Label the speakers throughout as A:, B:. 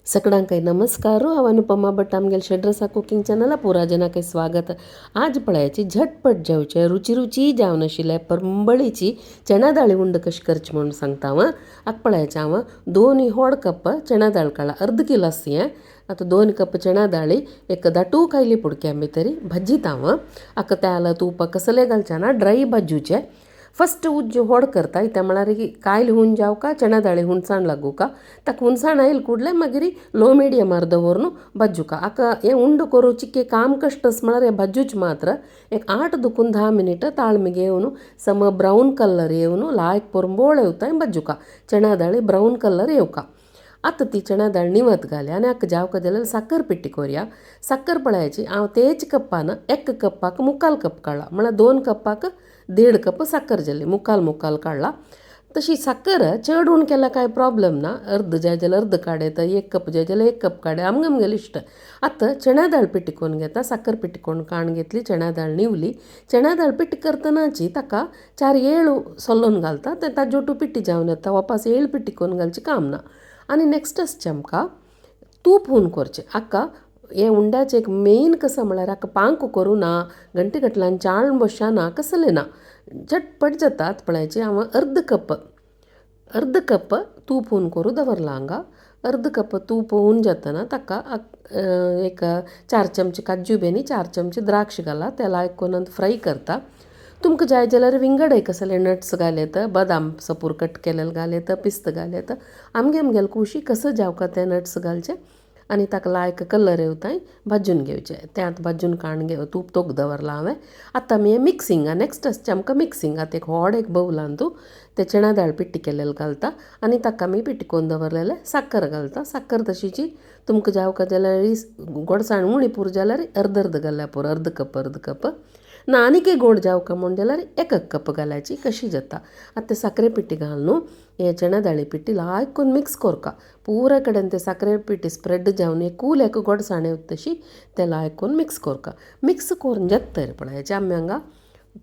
A: सकडांकय नमस्कार. हांव अनुपमा भट, आमगेले षड्रसा कुकिंग चॅनला पुरा जनाकय स्वागत. आज पळयाची झटपट जेवचे रुची रुची जावन आशिल्ले परंबळीची चणा दाळी उंड कशी करची म्हणून सांगता हांव. आतां पळयाचें हांव 2 व्हड कप चणा दाळ काडला, अर्द किलो आसा हें. आतां 2 कप चणा दाळी एक दाटू कायली पुडक्या भितर भाजीता हांव. आतां तेल तूप कसलें घालचें ना, ड्राय भाजूचें. फस्ट उज्ज होड करता इत्या म्हळ्यार कायल हून जावका चणा दाळी हुनसाण लागूका, ताका हुनसाण आयल कुडले मागीर लो मिडियमार दवरून भाजूका. आका हें उंड करूची काम कश्ट म्हळ्यार हें भाजूच मात्र एक 8 दुखून 10 मिनट ताळमी घेवन सम ब्रावन कलर येवन लायक पोरंबोळ येवता भाजूका, चणा दाळी ब्रावन कलर येवका. आतां ती चणा दाळ निवत घाली आनी आका जावका जाल्यार साकर पिट्टी कोरया. साकर पळयाची हांव तेच कप्पान 1 कप्पाक 3/4 कप काडला, म्हळ्यार 2 कप्पाक 1.5 कप साकर जाली, मुखाल मुखाल काडला. तशी साकर चड उण केल्यार कांय प्रॉब्लम ना, अर्द जाय जाल्यार अर्द काडयता, 1 कप जाय जाल्यार 1 कप काडय, आमकां आमगेलें इश्ट. आतां चणा दाळ पिट्टी करून घेता, साकर पिट्टी करून काण घेतली, चणा दाळ निवली. चणा दाळ पिट्टी करतनाची ताका 4 येळू सोलोवन घालता, ते ताजोटू पिट्टी जावन येता, वापास येळ पिट्टी करून घालची काम ना. आनी नेक्स्ट आसचें आमकां तूप हून करचें. आका हें उंड्याचें एक मेन कसो म्हळ्यार आका पांक करूं ना, घंटे घटल्यान चाळण बसच्या ना, कसलें ना, झटपट जाता. आतां पळयाचें हांव अर्द कप तूप हून करूं दवरलां हांगा. अर्द कप तूप हून जातना ताका एक 4 चमचे काजू बी आनी 4 चमचे द्राक्ष घाला, ते लायक करून फ्राय करता. तुमकां जाय जाल्यार विंगड कसले नट्स घाल येता, बदाम सपूर कट केलेले घाल येता, पिस्त घाल येता, आमगे आमगेले खुशी कसो जावका ते नट्स घालचे आनी ताका लायक कलर येवताय भाजून घेवचे. तें आतां भाजून काण घेव तूप तोक दवरलां हांवें. आतां आमी हें मिक्सिंगा नेक्स्ट आसचें आमकां मिक्सिंग. आतां एक व्हड एक बवलान तूं तें चणा दाळ पिट्टी केलेलें घालता आनी ताका आमी पिट्टी करून दवरलेलें साकर घालता. साकर तशीची तुमकां जावका जाल्यार गोडसाण उणी पुरो जाल्यार अर्द अर्द घाल्यार पुरो, अर्द कप अर्द कप ना. आनीक एक गोड जावका म्हूण जाल्यार 1 कप घाल्याची कशी जाता. आतां ते साकरे पिट्टी घाल न्हू हे चणा दाळी पिट्टी लायक करून मिक्स करका, पुरा कडेन ते साकरे पिट्टी स्प्रेड जावन एकूल एक गोडसाण येता तशी ते लायक करून मिक्स करका. मिक्स करून जाता तर पळयाचे आमी हांगा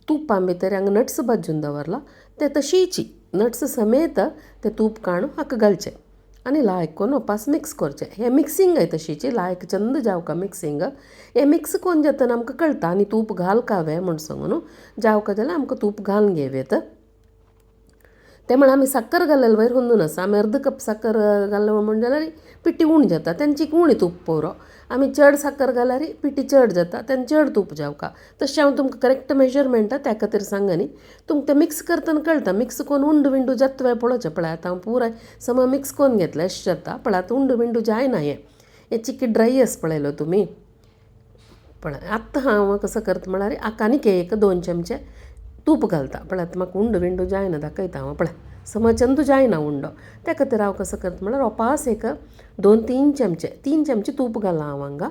A: तुपां भितर हांगा नट्स भाजून दवरला, ते तशीची नट्स समेत ते तूप काडून हाका घालचें आनी लायक करून वापास मिक्स करचें. हें मिक्सिंग तशीची लायक चंद जावका मिक्सिंग. हें मिक्स करून जातना आमकां कळटा आनी तूप घाल कावे म्हूण सांगून न्हू, जावका जाल्यार आमकां तूप घालून घेवयेत. ते म्हळ्यार आमी साकर घालेले वयर हुंदून आसा, आमी अर्द कप साकर घालले म्हूण जाल्यार पिट्टी उण जाता, तेंची उणी तूप पुरो. आमी चड साकर घाल्यार पिट्टी चड जाता, तेन्ना चड तूप जावका. तशें हांव तुमकां करेक्ट मेजरमेंट त्या खातीर सांगना न्ही, तुमकां तें मिक्स करतना कळटा. मिक्स करून उंडू विंडू जाता वे पळोवचें. पळय आतां हांव पुराय सम मिक्स करून घेतलें अशें जाता. पळय आतां उंडू विंडू जायना, हें हें चिकी ड्राय आसा पळयलो तुमी. पळय आतां हांव कसो करता म्हळ्यार आतां आनीक एक 2 चमचे तूप घालता. पळय आतां म्हाका उंडो विंडो जायना दाखयता हांव. पळय समचंदू जायना उंडो, त्या खातीर हांव कसो करता म्हळ्यार ओपास एक 2-3 चमचे 3 चमचे तूप घाला हांव हांगा,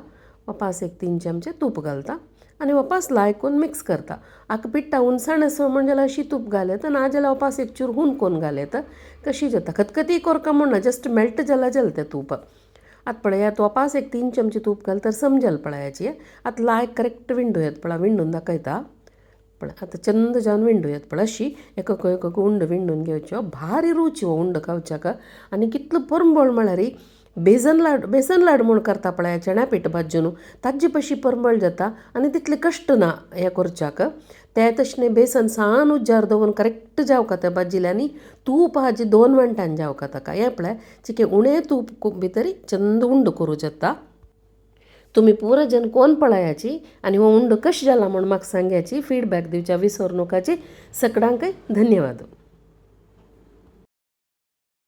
A: ओपास एक 3 चमचे तूप घालता आनी ओपास लायक करून मिक्स करता. आतां पिट्टा हुनसाण आसा म्हण जाल्यार अशी तूप घाल येता, ना जाल्यार ओपास एक चूर हून करून घाल येता, कशी जाता. खतखती कोरका म्हूण ना, जस्ट मेल्ट जाल्यार जालें तें तूप. आतां पळयात ओपास एक 3 चमचे तूप घाल तर समजल पळयाची. आतां लायक करेक्ट विंडो येता, पळय विंडून दाखयता. पळय आतां चंद जावन विंडू येता पळय, अशी एक एक उंड विंडून घेवच्यो. भारी रुची हो उंड खावच्याक. आनी कितलो परंबळ म्हळ्यार बेसन लाडू, बेसन लाडू म्हूण करता पळय चण्या पीठ भाजून, ताजे पशी परंबळ जाता आनी तितले कश्ट ना हें करच्याक. ते तशें न्ही बेसन सान उज्जार दवरून करेक्ट जावका तें भाजिल्लें आनी तूप हाजी 2 वंटान जावका ताका. हें पळय चिके उणें तूप भितर चंद उंड करूं जाता. तुमी पुरा जन कोण पळयाची आनी हो उंडो कशें जाला म्हूण म्हाका सांगाची, फिडबॅक दिवच्या विसर नकाची. सकडांकय धन्यवाद.